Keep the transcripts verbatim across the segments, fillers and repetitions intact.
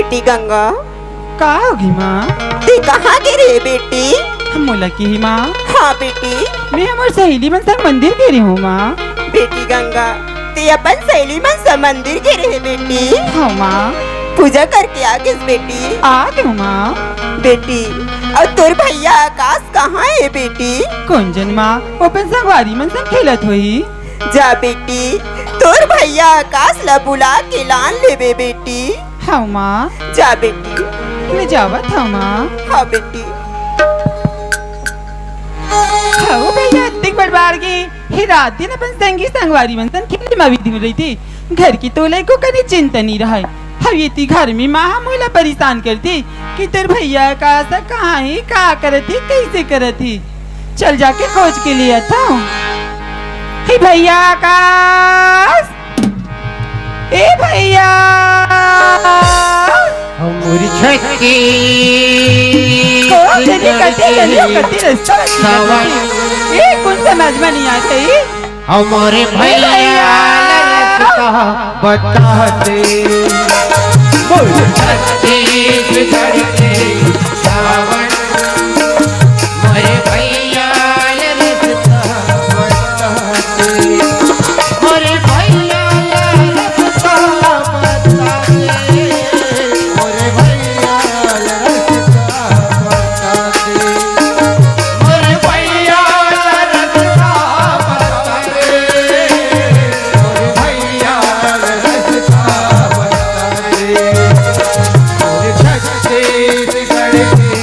बेटी गंगा। का होगे माँ? ते कहाँ गे रहे बेटी? मोला किही माँ। हाँ बेटी। मैं हमर सहेली मन संग मंदिर गे रहे हूँ माँ। बेटी गंगा, ते अपन सहेली मन संग मंदिर गे रहे बेटी? हाँ माँ। पूजा करके आ गेस बेटी? आ गेंव माँ। बेटी, अउ तोर भैया आकाश कहाँ हे बेटी? कोन जनी माँ, वो अपन संगवारी मन संग खेलत होही। जा बेटी, तोर भैया आकाश ला बुला के लान लेबे बेटी। हाँ माँ। जा बेटी। मैं जावत हँव माँ। हाँ बेटी। हव भैया, अतिक बड़ बाड़गे, हे रात दिन अपन संगी संगवारी मन संग खेले म बिजी रहिथे। घर के तोला एको कनी चिंता नइ रहय। हव एती घर में माँ ह मोला परेशान करथे कि तोर भैया आकाश कहाँ हे, का करत हे, कइसे करत हे। चल जाके खोज के ले आथँव। हे भैया आकाश, ए भैया। हमरी छक्की ओ, तेरी कत्ती गली, कत्ती रस्ता, सावन। ए, कोन समझ में नइ आत हे? हमरे ए भैया भैया। ला रस्ता बता दे। बोल। छत्तीसगढ़ के सावन। मोरे भैया ले रस्ता बता दे। मोरे भैया ले रस्ता बता दे। मोरे भैया ले रस्ता बता दे। मोरे भैया ले रस्ता बता दे। मोरे भैया ले रस्ता बता दे। मोरे छत्तीसगढ़ के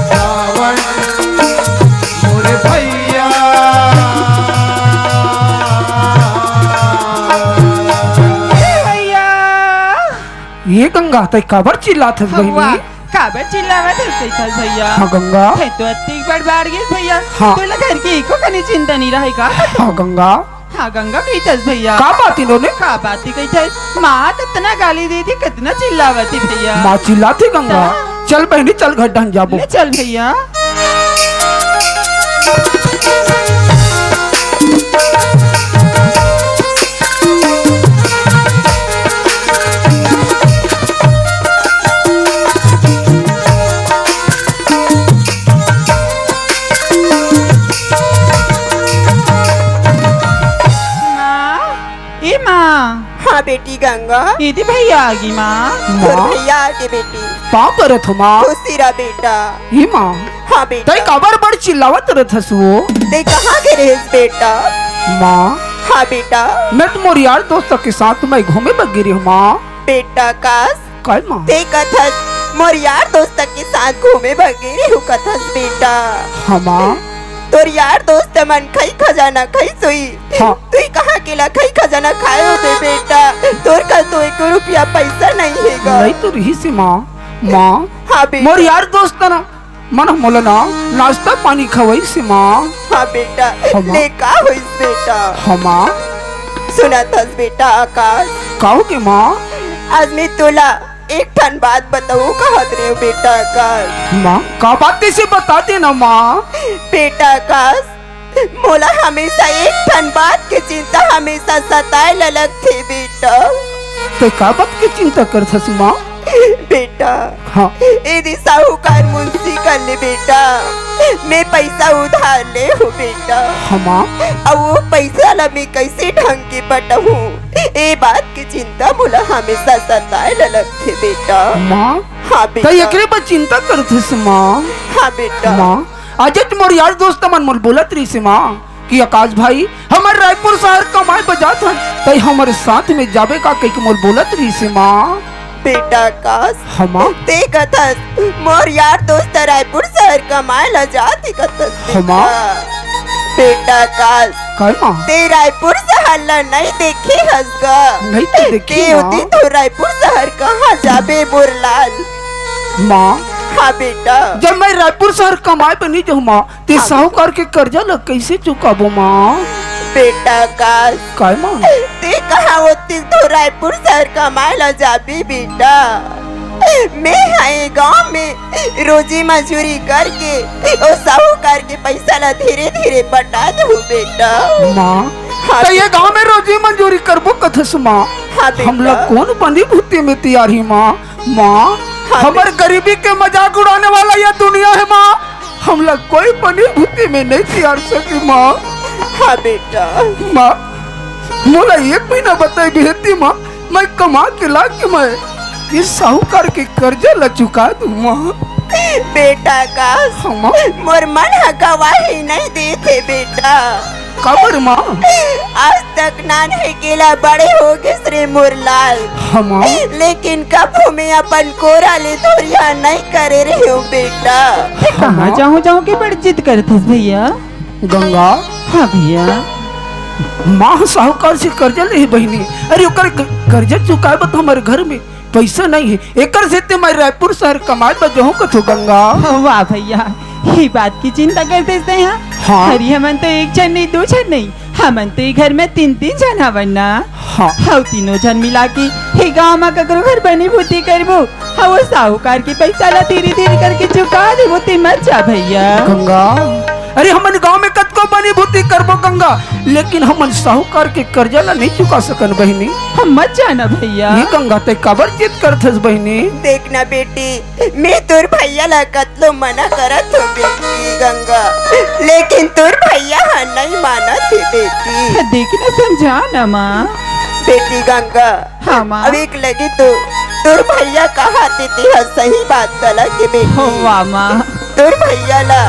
सावन, मोरे भैया। ए भैया। ए गंगा, तैं काबर चिल्लात हस बहिनी? काबर चिल्लावत हस कहिथस भैया? हाँ गंगा। तैं तो अतिक बड़ बाड़गेस भैया। हाँ। तोला घर के एको कनी चिंता नइ रहय का? हाँ गंगा। हाँ गंगा कहिथस भैया। का बात हे नोनी? का बात हे कहिथस? माँ कतना गाली देथे, कतना चिल्लावत हे भैया। माँ चिल्लाथे गंगा। हाँ। चल बहिनी, चल घर डहन जाबो। ले चल भैया। माँ, ए माँ। हाँ बेटी गंगा। ए दे भैया आगे माँ। तोर माँ। भैया आगे बेटी। पाँव परत हँव माँ। खुशी रह बेटा। ए माँ। हाँ बेटा। तैं काबर बड़ चिल्लावत रहिथस वो? तैं कहाँ गे रहेस बेटा? माँ। हाँ बेटा। मैं तो मोर यार दोस्त के साथ में घूमे बर गे रहेंव माँ। बेटा आकाश। काय माँ? तैं कथस मोर यार दोस्त के साथ घूमे बर गे रहेंव कथस बेटा। हाँ माँ। तोर यार दोस्त मन खई खजाना खईस होही। हाँ। तुही कहाँ के ला खई खजाना खाए होबे बेटा। तोर करा तो एको रुपया पइसा नइ हे गा। नइ तो रहिस हे माँ। माँ। हाँ बेटा। मोर यार दोस्त ना मन ह मोला ना नाश्ता पानी खवइस हे माँ। हाँ बेटा। हाँ माँ। ले का होइस बेटा? हाँ माँ। सुनत हस बेटा आकाश? का होगे माँ? आज मैं तोला एक ठन बात बताहूँ कहत रहेंव बेटा आकाश। माँ, का बात हे तैं बता दे ना माँ। बेटा आकाश, मोला हमेशा एक ठन बात के चिंता हमेशा सताए ल लगथे बेटा। तैं का बात के चिंता करथस माँ? बेटा, हाँ। ए दे साहूकार मुंशी कर ले बेटा, मैं पइसा उधार ले हँव बेटा। हाँ माँ। अउ वो पइसा ला मैं कइसे ढंग के पटाहूँ, ए बात के चिंता मोला हमेशा सताए ल लगथे बेटा। माँ, हाँ बेटा। तैं एकरे बर चिंता करथस माँ। हाँ बेटा। माँ, आजेच मोर यार दोस्त मन मोला बोलत रहिस हे माँ कि आकाश भाई, हमर रायपुर शहर कमाए बर जात हन, तैं हमर साथ में जाबे का कहिके मोला बोलत रहिस हे माँ। बेटा आकाश, हाँ माँ। तैं कथस मोर यार दोस्त रायपुर शहर कमाए ला जात हे कथस हाँ माँ। बेटा। बेटा आकाश, काय माँ? तैं रायपुर शहर ला नइ देखे हस गा। नइ तो देखे तैं माँ। ओती तो रायपुर शहर कहाँ जाबे मोर लाल? माँ। हाँ बेटा। जब मैं रायपुर शहर कमाए बर नइ जाहूँ माँ, तैं हाँ। साहूकार के करजा ला कइसे चुकाबो माँ? बेटा आकाश। काय माँ? तैं कहाँ ओती तो रायपुर शहर कमाए ला जाबे बेटा। मैं ह ए गाँव में रोजी मजूरी करके ओ साहूकार के पइसा ला धीरे धीरे पटा देहूँ बेटा। माँ, हाँ तैं ए बेटा। गाँव में रोजी मजूरी करबो कथस माँ? हाँ बेटा। हमला कोन बनी भूती में तियारही माँ? माँ, हाँ हमर बेटा। गरीबी के मजाक उड़ाने वाला ये दुनिया हे माँ। हमला कोई बनी भूती में नहीं तियार सकी माँ। हाँ बेटा। माँ, मोला एक महीना बताई बेहती माँ, मैं कमा के ला के मैं इस साहूकार के कर्जा ला चुका दूँ माँ। बेटा का हाँ माँ। मोर मन ह गवाही नहीं देथे बेटा। काबर माँ? आज तक नान्हे के ला बड़े हो गे रे मोर लाल। हाँ माँ। लेकिन कभू मैं अपन कोरा ले धोरिया नहीं करे रहे हूँ बेटा। हाँ कहाँ माँ। जाहूँ जाहूँ के बड़ जिद करथस भैया। गंगा। हाँ भैया। माँ साहूकार से कर्जा ले हे बहिनी। अरे ओकर क-, कर्जा चुकाए बर तो हमर घर में पइसा नइ हे, एकर सेती मैं रायपुर शहर कमाए बर जाहूँ कथों गंगा। वाह भैया, ये बात की चिंता करथस तैं हा? हाँ। अरे हमन तो एक झन नहीं, दू झन नहीं, हमन तो ये घर में तीन तीन झन हवन ना। हाँ। हव तीनों झन मिला के ये गाँव में ककरो घर बनी भूती करबो, हाँ वो साहूकार के पइसा ला धीरे धीरे करके चुका देबो, तैं मत जा भैया। गंगा, अरे हमन गांव में कतको बनी भूती करबो गंगा, लेकिन हमन साहूकार के कर्जा ला नहीं चुका सकन बहिनी। हम मत जाना भैया। ये गंगा तैं काबर जिद करथस बहिनी? देखना बेटी, मैं तोर भैया ला कतलो मना करत हो बेटी गंगा, लेकिन तोर भैया हा नहीं मानत हे बेटी। देखना समझा ना माँ। बेटी गंगा, हाँ माँ। अब एक लगी तो तोर भैया कहा ते तेहा सही बात कला के बेटी। हो वाह माँ। तोर भैया ला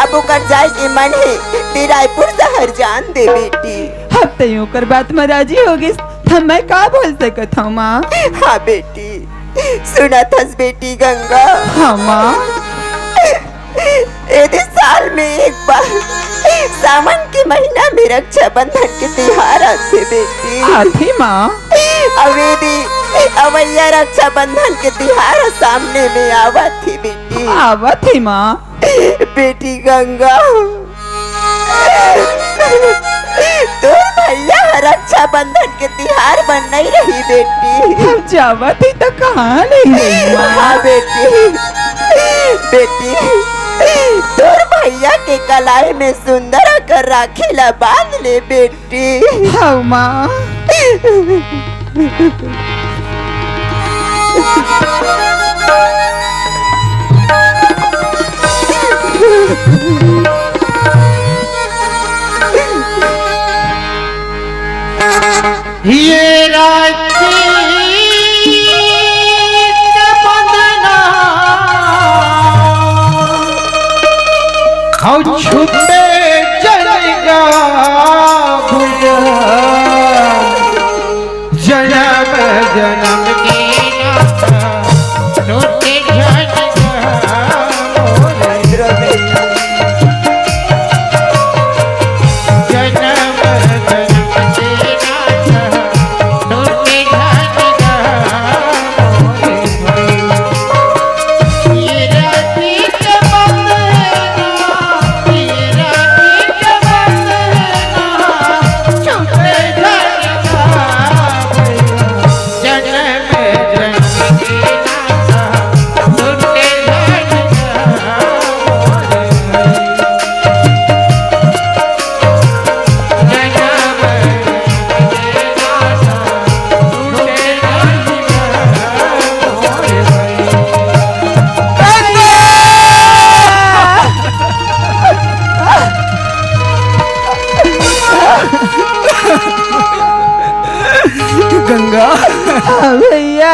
अब ओकर जाए के मन हे, ते रायपुर शहर जान दे बेटी। अब तैं ओकर बात में राजी हो गिस, त मैं का बोल सकत हूँ माँ? हाँ बेटी, सुनत हस बेटी गंगा? हाँ माँ। एदे साल में एक बार सावन के महीना में रक्षाबंधन के तिहार आथे बेटी। आथे माँ। अउ एदे अवइया रक्षाबंधन के तिहार सामने में आवत हे बेटी। आवत हे माँ। बेटी गंगा, तोर भैया ह रक्षाबंधन के तिहार बर नइ रही बेटी। हम जावत ही त कहाँ ले रही माँ? हाँ बेटी, बेटी, तोर भैया के कलाई में सुंदर कर राखी ला बांध ले बेटी। हाँ माँ। ये राखी के बंधना अउ छूटे जन गा भुजा। जन्म जन्म के नाता टूटे जन गा मोरे। जन्म जन्म के नाता टूटे जन गा मोरे। गंगा। हाँ भैया।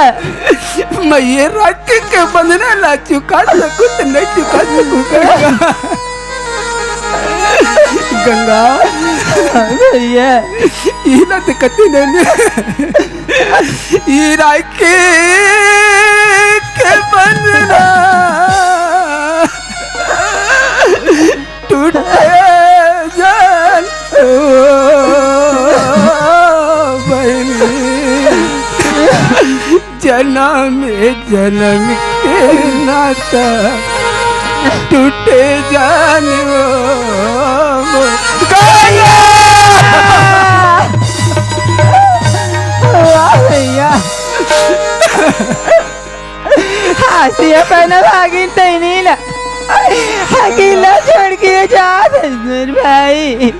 मैं ये राखी के बंधना ला चुका सकूं त नहीं चुका सकूं गंगा। गंगा। हाँ भैया। इला दिक्कत नहीं। ये राखी के बंधना टूटे जन ओ बहिनी, जनम जनम के नाता टूटे जन ओ गंगा। वाह भैया। हाँसी अपन भागिन तैनी ला, अकेला छोड़ के जा ससुर भाई।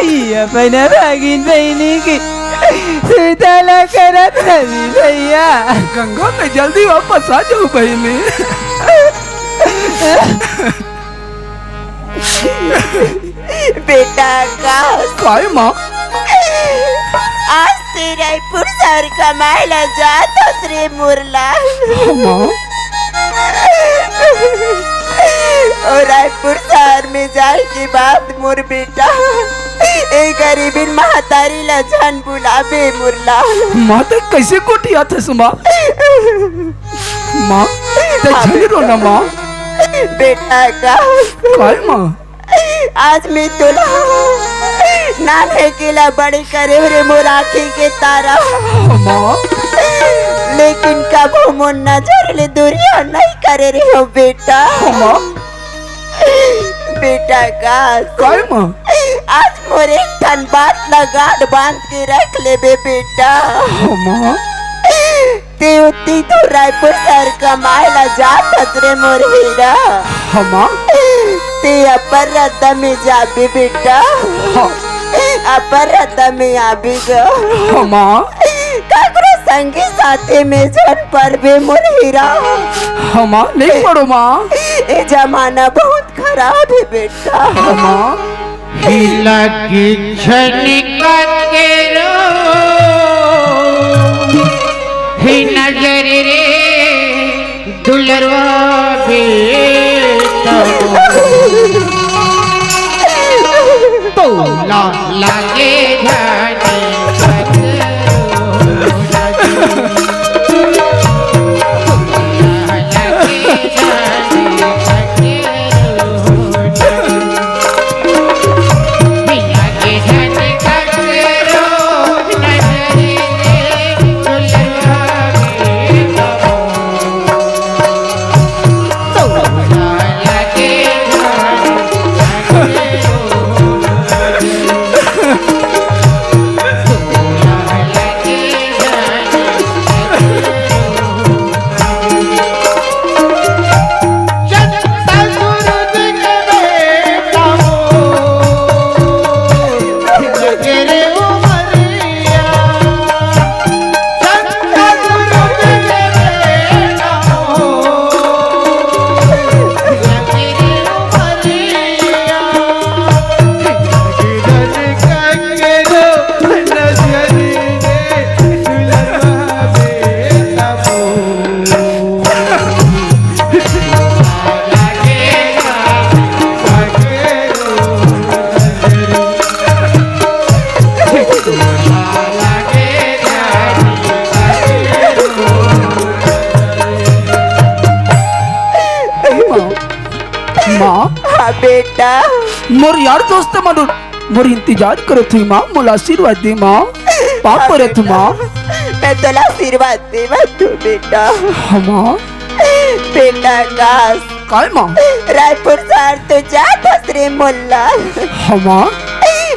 ये अपन भागिन तैनी के तू तला करत हवी भैया। गंगा, मैं जल्दी वापस आ जाऊं बहिनी। बेटा का? काय माँ? आज ते रायपुर शहर कमाए ला जात हस रे मोर लाल। हाँ माँ। और रायपुर शहर में जाए के बाद मोर बेटा, ए गरीबिन महतारी ला झन बुलाबे मोर लाल। माँ, ते कैसे गोठियाथस माँ? माँ, ते झन रो ना माँ। बेटा का? काय माँ? आज मैं तोला नान्हे के ला बड़े करे हंव रे मोर आँखी के तारा। माँ। लेकिन कभू मोर नजर ले दूरिया नहीं करे रहेंव बेटा। माँ। बेटा का? काय माँ? आज मोर एक ठन बात ला गांठ बांध के रख लेबे बेटा। माँ। ते ओती तो रायपुर शहर कमाए ला जात हस रे मोर हीरा। हाँ माँ। ते अपन रद्दा में जाबे बेटा। हाँ। अपन रद्दा में आबे ग। हाँ माँ। काकरो संगी साथी में झन परबे मोर हीरा। हाँ माँ, नहीं पड़ों माँ। ए जमाना बहुत खराब हे बेटा। हाँ माँ। हिला के झन काकरो हे नजर रे दुलरवा बेटा। तोला लागे झन काकरो नजर। माँ। हाँ बेटा। मोर यार दोस्त मन मोर इंतजार करत हे माँ, मोला आशीर्वाद दे माँ। पाँव हाँ परत हँव बेटा। माँ। मैं तोला आशीर्वाद देवत हँव बेटा। हाँ माँ। बेटा का? काय माँ? रायपुर शहर तो जात हस रे मोर लाल। हाँ माँ।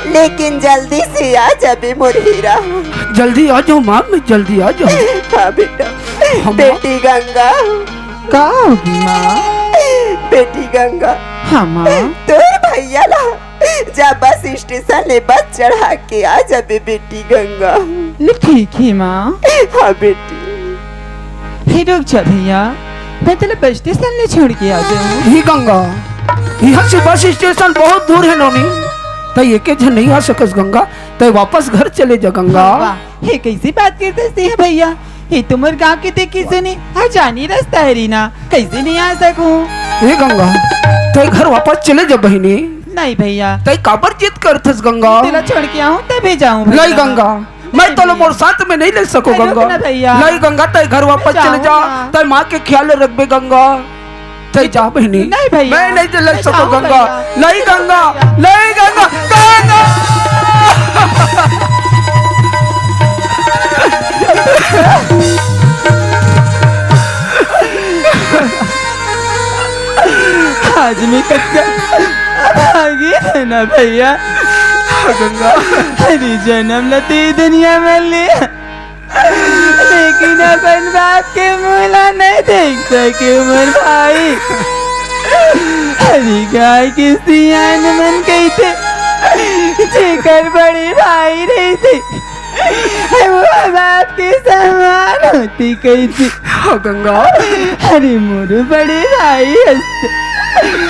लेकिन जल्दी से आ जाबे मोर हीरा। जल्दी आ जाऊँ माँ, मैं जल्दी आ जाऊँ। हाँ बेटा। हाँ माँ। बेटी गंगा। का होगे माँ? बेटी गंगा। हाँ माँ। तोर भैया ला जा बस स्टेशन ले बस चढ़ा के आ जाबे बेटी गंगा। ले ठीक हे माँ। हाँ बेटी। हे रुक जा भैया, मैं तोला बस स्टेशन ले छोड़ के आ जाऊँ। हे गंगा, इहाँ से बस स्टेशन बहुत दूर हे नोनी, तैं एके झन नहीं आ सकस गंगा, तैं वापस घर चले जा गंगा। हाँ, वाह, ये कैसी बात करत हस भैया? ये तो मोर गाँव के देखी सुनी अउ जानी रस्ता हरे ना, कैसे नहीं आ सकूँ? ए गंगा, तैं घर वापस चले जा बहिनी। नहीं भैया। तैं काबर जिद करत हस गंगा? तेला छोड़ के आऊँ तभी जाऊँ भैया। नहीं गंगा, मैं तोला मोर साथ में नहीं ले सकूँ अरे रुक गंगा। ना भैया। नहीं गंगा, तैं घर वापस चले जा, जाऊँ ना। तैं माँ के ख्याल रखबे गंगा। तैं जा बहिनी। नहीं भैया। मैं नहीं ले सकूँ गंगा। भैया। नहीं गंगा, नहीं गंगा, गंगा। आज मैं कतका भागी थे ना भैया। गंगा। हरी जनम लती दुनिया में ले। लेकिन अपन बाप के मुँह ला नहीं देख सके मोर भाई। हरी गाय के सियान मन कहिथे, जेकर बड़े भाई रहिथे, वो बाप के समान होती कहिथे। हाँ गंगा। अरे मोर बड़े भाई हंसते,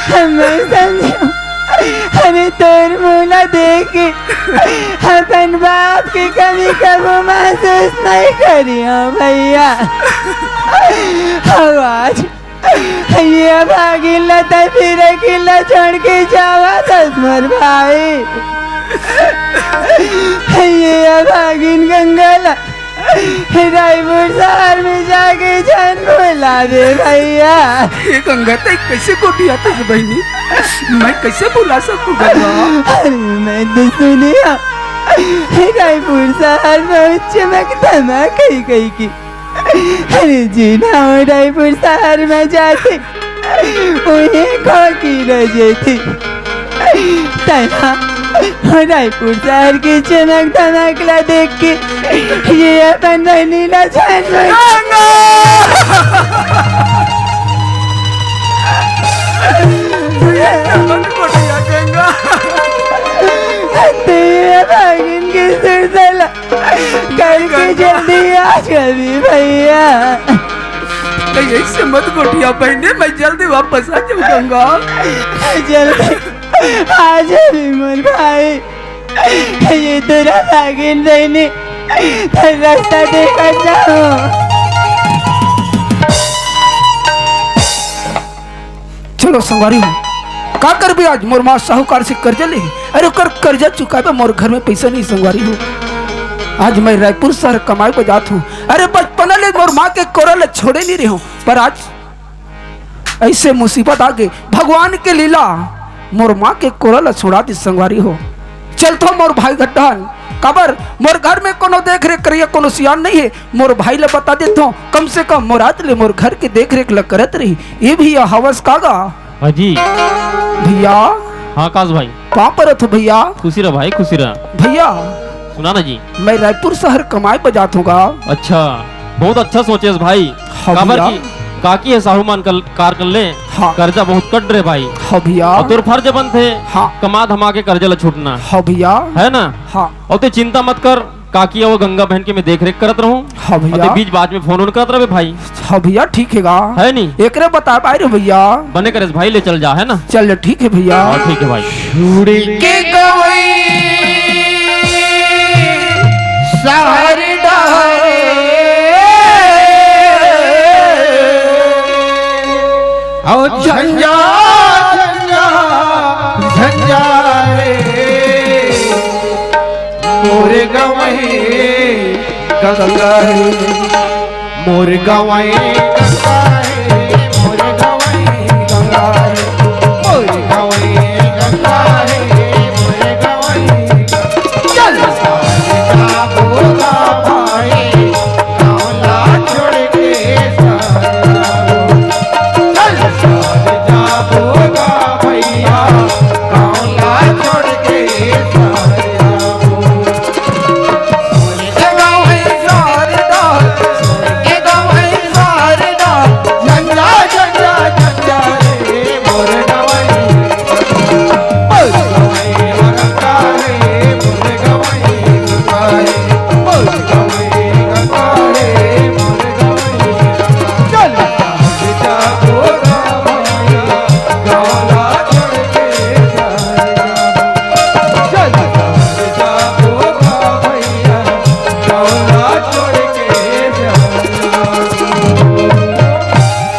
हम समझो। अरे तोर मुँह ला देख के अपन बाप के कमी कभू महसूस नहीं करियो भैया। अउ आज ये अभागिन ला तै फिर अकेला छोड़ के जावत हस मोर भाई। ये अभागिन गंगा ला रायपुर शहर में जाके झन भुला दे भैया। हे गंगा, तै कैसे गोठियाथस बहिनी? मैं कैसे भुला सकूं गंगा? अरे मैं तो सुनिया रायपुर शहर में चमक धमक कही कही की। अरे जी ना रायपुर शहर में जाथे, उहें खोकी रह जेथे। तैं हा रायपुर शहर के चमक धमक ला देख के ये अपन बहिनी ला झन भुला। गंगा! ये अपन गोठिया गंगा। तैं ये अभागिन के सुरता ला करके जल्दी आ जाबे भैया। नहीं, ऐसे मत गोठिया बहिनी, मैं जल्दी वापस आ जाऊं गंगा। जल्दी आ जाबे मोर भाई। ये तोर अभागिन बहिनी तोर रास्ता देखत जाहूं। चलो संगवारी हो, का करबे आज मोर माँ साहूकार से कर्जा ले, अरे ओकर कर्जा चुकाबे, मोर घर में पैसा नहीं संगवारी हो। आज मैं रायपुर शहर कमाए बर जात हूँ। अरे बचपना ले मोर माँ के कोरा ल छोड़े नहीं रहे हूँ, पर आज ऐसे मुसीबत आ गे, भगवान के लीला, मोर माँ के कोरा ल छोड़ा दिस संगवारी हो। चलथों मोर भाई घर डहन, काबर मोर घर में कोनो देख रेख करिया कोनो सियान नहीं है, मोर भाई ल बता देथों, कम से कम मोर आज ले मोर घर के देख रेख ल करत रही। ये भैया हवस का गा? हाँ जी। भैया। हाँ काश भाई। पाँव परत हूँ भैया। खुशी रह भाई, खुशी रह। भैया। सुना ना जी। मैं रायपुर शहर कमाए बर जात हूँ गा। अच्छा, बहुत अच्छा सोचे हस भाई। हाँ काबर भैया। की काकी हे साहूकार कर ले, हाँ। कर्जा बहुत कट रहे भाई। हाँ भैया। अउ तोर फर्ज बनथे, हाँ। कमा धमा के कर्जा ल छूटना। हाँ भैया। है ना? हाँ। अउ तैं चिंता मत कर, काकी अउ गंगा बहिन के मैं देख रेख करत रहूं। हाँ भैया। अउ तैं बीच बाच में फोन उन करत रहबे भाई। हाँ भैया, ठीक हे गा। है नी? एकरे बताए भाई रे भैया। बने करेस भाई, ले चल जा, है ना? चल ठीक हे भैया। हाँ, ठीक हे भाई। छुड़ी के गवई सहर डहर, अउ झंझा, झंझा, झंझा रे, मोर गवई गंगा रे, मोर गवई